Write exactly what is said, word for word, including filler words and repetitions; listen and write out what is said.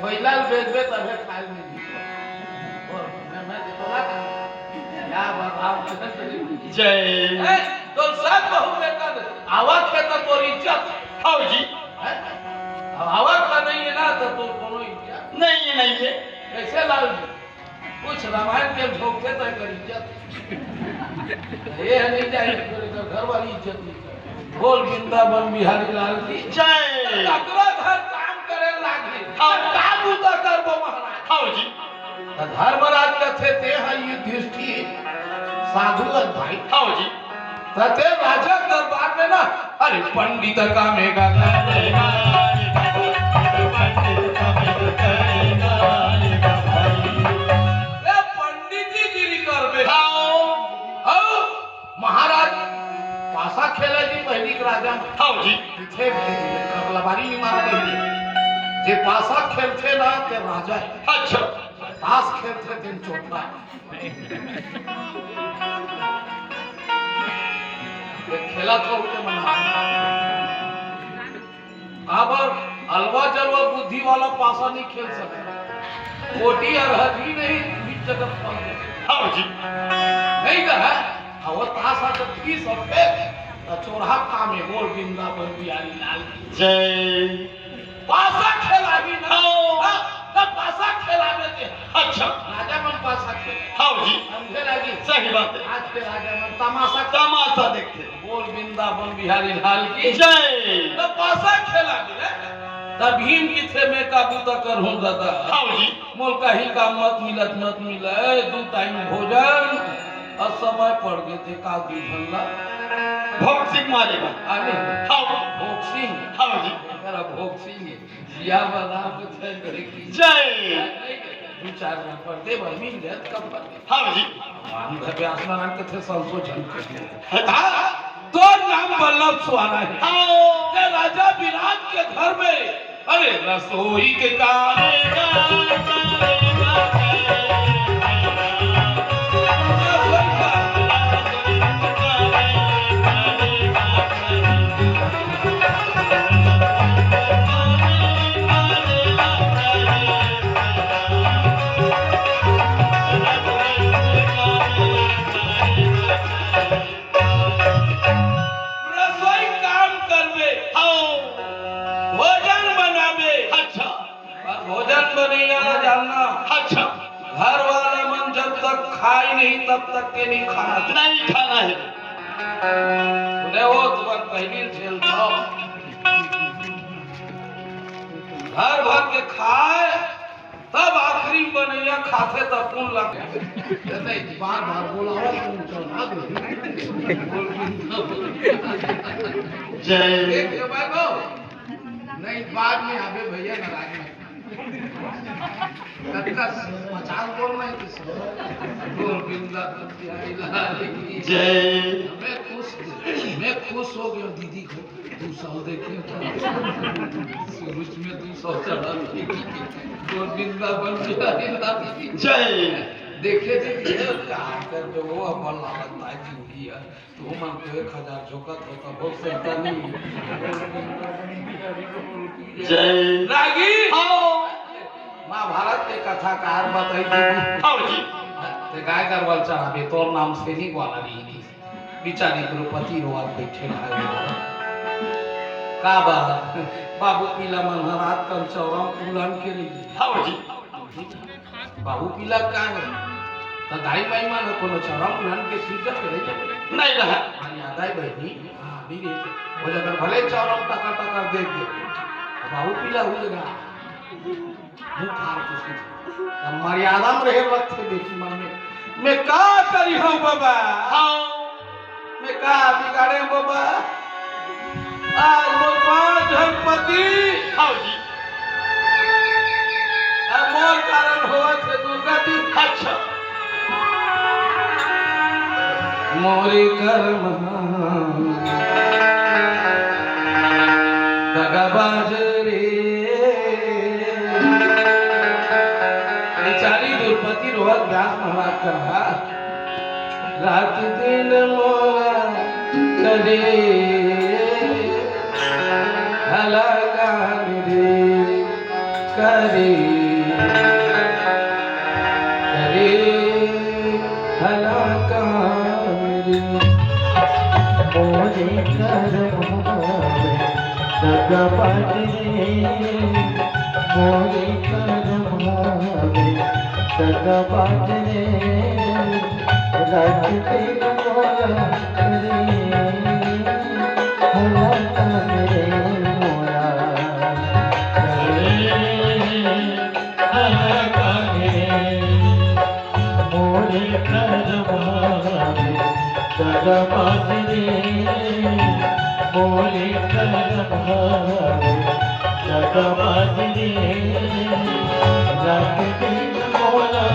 बइला ल बेचबे तभे खाए मिलही। बोल, मैं, मैं तो बोला था। क्या बात, आप जय। ए, तो सब बहू बेटा आवत हे तो तोर इज्जत। हव जी। हैं? अब आवत का नहीं है ना, तो तोर कोनो इज्जत नहीं है, नहीं है। कैसे लाल जी? कुछ रामायण के झोंकते तो एकर इज्जत। ये नहीं जाए, तोरे तो घर वाली इज्जत नहीं करे। बोल वृंदावन बिहारी लाल की जय। ककरो घर काम करे लागे। हाँ। का बूता करबो महाराज? हव जी। त धर्मराज कथे, "ते ह युधिष्ठिर साधु अस भाई।" हव जी। त ते राजा के दरबार में ना, अरे पंडित का मेगा, ए पंडित जी गिरी करबे। हव। हव। महाराज पासा खेले जी पहिली के राजा। हव जी। पीछे कबलाबारी नहीं मारा गई। जे पासा खेलथे ना ते राजा हे। अच्छा। तास खेलथे तेन चोपड़ा हे। ये खेला तो होते मन। काबर अलवा जलवा बुद्धि वाला पासा नहीं खेल सकता। कोटी अरहत ही नहीं इस जगत पर। हव जी। नहीं तो है। अब वो तासा जब पी सकते, तो चोरहा काम है, बोल वृंदावन बिहारी लाल की जय। पासा खेला भी ना। हाँ। हाँ, तो पासा खेला देते हैं। अच्छा। राजा मन पासा खेले। हव जी। समझे लागी? सही बात है। आज के राजा मन तमाशा खेले। तमाशा देखते हैं। बोल वृंदावन बिहारी लाल की जय। त पासा खेला दे। त भीम किथे में काबू त करहूं दादा। हव जी। मोर कहीं का मत मिलत, मत मिले, दू टाइम भोजन, अउ समय पड़ गे ते का दू झन ला। भोग सिंह मारे बा। अरे, हव। भोग सिंह। हव जी। तेरा भोग सिंह है। जिया बना बुझे करे की। जय। दू चार नंबर दे भाई, मिल जाए, कम कर दे। हव जी। भगवान घर पे आसमान आके थे संशोधन कर दे। हाँ, तोर नाम वल्लभ सुवारा है। हव। ते राजा विराट के घर में, अरे रसोई के काम। रसोई काम करबे। हव। भोजन बनाबे। अच्छा। पर भोजन बनइया ला जानना। अच्छा। घर वाला मन जब तक खाय नहीं, तब तक के नहीं खाना चाहिए। नहीं खाना है। बोले, "वो तुमन पहली झेल खाओ।" घर भर के खाय, तब आखिरी बनइया खाथे, तब पुन लग। नहीं, बार बार बोलाओ, तुम चढ़ा दे। जय। देख ले भाई को। नहीं, बाद में आबे भैया, नाराज मत। कतका पचास बोल नहीं, किसी बोल बिंदा बिंदा बिंदा। जय। मैं खुश, मैं खुश हो गया दीदी को। दू सौ देखे तो सूरज में दू सौ चढ़ा। गोविंदा बन गया। जय। देखे जी, ये का कर दो, वो अपन लागत है जिंदगी है। तू मन को एक हजार झोंकत हो तो बहुत सस्ता नहीं। जय। रागी। हाँ। महाभारत के कथाकार बताई दीदी। हाँ जी। ते गाय गरवा ल चराबे, तोर नाम सेनी वाला नहीं थी। बिचारी द्रौपदी रोवत बइठे हवय। का बात? बाबू पीला मन ह रात कन चौरंग उलन के रहिथे। हव जी। बाबू पीला का हे? त दाई माई मन ह कोनो चौरंग उलन के सीजन के रहिथे। नहीं रहय। अरे याद आय बहिनी, हाँ, नहीं रहिथे। वो जगह भले चौरंग टकर टकर देख दे। बाबू पीला हो जगह। मुंह फाड़ के सीधे। अब मर्यादा में रहे रखे बेटी मन में। मैं का करी हूँ बाबा? हाँ। मैं का बिगाड़े हूँ बाबा? आज मोर पांच झन पति। हाँ जी। अब मोर कारण होवत हे दुर्गति। अच्छा। मोरे कर्म दगाबाज रे। बेचारी द्रौपदी रोवत व्यास महाराज करा, रात दिन मोला करे हलाकान रे। करे, करे कलाकारी। मोरे करम हवे दगाबाज रे, मोरे करम हवे दगाबाज रे। रात दिन मोला रे, हला तन रे मोला। मोरे करम हवे दगाबाज रे, मोरे करम हवे दगाबाज रे। रात दिन मोला